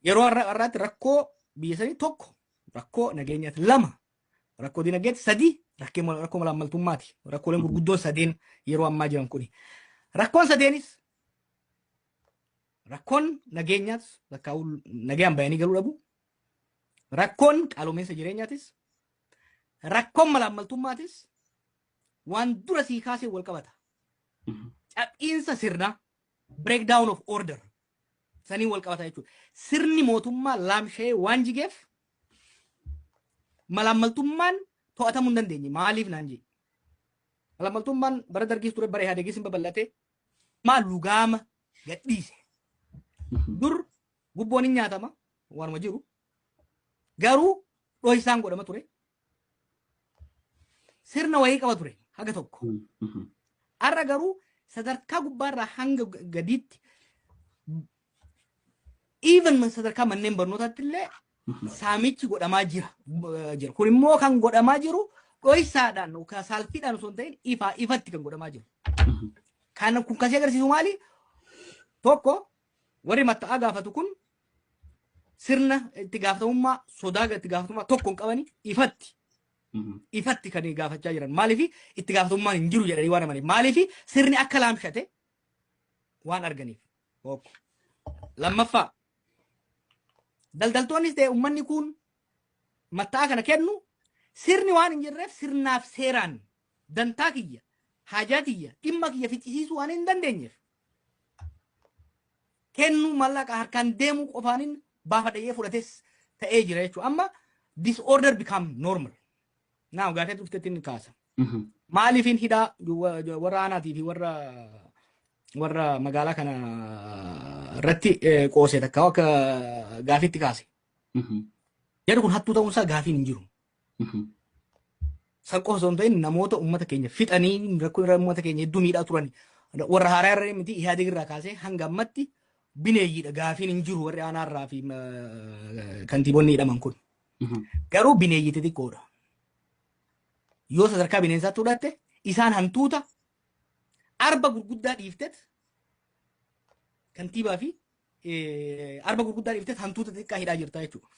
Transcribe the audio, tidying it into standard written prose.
Yeroo har'aatti rakkoo biyya sanii tokko rakkoo nageenyaati, lama rakkoo dinagdeeti, sadi rakkoo malaammaltummaati. Rakkooleen gurguddoon sadeen yeroo ammaa jiran kuni. Rakkoon sadeenis, rakkoon nageenyaas, lakkaa'uu nagayaan bayanii galuu dhabu. Rakkoon qaaloominsa jireenyaatis, rakkoon malaammaltummaatis waan dura sii kaasee wal qabata. Cabbiinsa sirnaa, breakdown of order sanii wal qabata jechuudha. Sirni mootummaa laamsha'ee waan jigeef malaammaltummaan to'atamuu hin dandeenye. Maaliif naan jee? Malaammaltummaan bara Dargiis ture, bara Ihaadeegis hin babal'ate, maal lugaama gadhiise. Dur gubboon hin nyaatama waanuma jiru. Garuu dho'isaan godhama ture. Sirna wayii qaba ture haga tokko. Har'a garuu sadarkaa gubbaarraa hanga gadiitti, even sadarkaa manneen barnootaatti illee saamichi godhamaa jira. Kun immoo kan godhamaa jiru dho'isaadhaan yookaan saalfiidhaan osoo hin ta'in ifaa ifatti kan godhamaa jiru. Kan kun kasii agarsiisu maali? Tokko, warri matta'aa gaafatu kun sirna itti gaafatamummaa, sodaa itti gaafatamummaa tokko hin qabani, ifatti ifatti kan gaafachaa jiran. Maaliif? Itti gaafatamummaan hin jiru jedhanii waan amaniif. Maaliif? Sirni akka laamshate waan arganiif. Tokko. Lammaffaa, daldaltoonnis ta'e uummanni kun matta'aa kana kennu sirni waan hin jirreef, sirnaaf seeraan dantaa kiyya, haajaa kiyya, dhimma kiyya ficcisiisuu waan hin dandeenyeef, kennuu mallaqa harkaan deemuu qofaanin baafadhee fudhates ta'ee jira jechuudha. Amma disorder become normal. Naa gaafii dhuftetti inni kaasa. Maaliifin hidhaa warra aanaatii fi warra magaalaa kana irratti qoosee takka akka gaafiitti kaase? Jarri kun hattuu ta'uunsaa gaafiin hin jiru. San qofa osoo hin ta'in, namoota uummata keenya fixanii rakkoo irra uummata keenya hedduu miidhaa turan, warra haaraa irra miti, Ihaadeg irraa kaasee hanga ammatti bineeyyiidha, gaafiin hin jiru warri aanaa irraa fi kantiibonni hidhaman kun. Garuu bineeyyii xixiqqoodha. Yoo sadarkaa bineensaatti fudhatte, isaan hantuuta arba gurguddaa dhiiftet, kantiibaa fi arba gurguddaa dhiiftet hantuuta xixiqqaa hidhaa jirta jechuudha.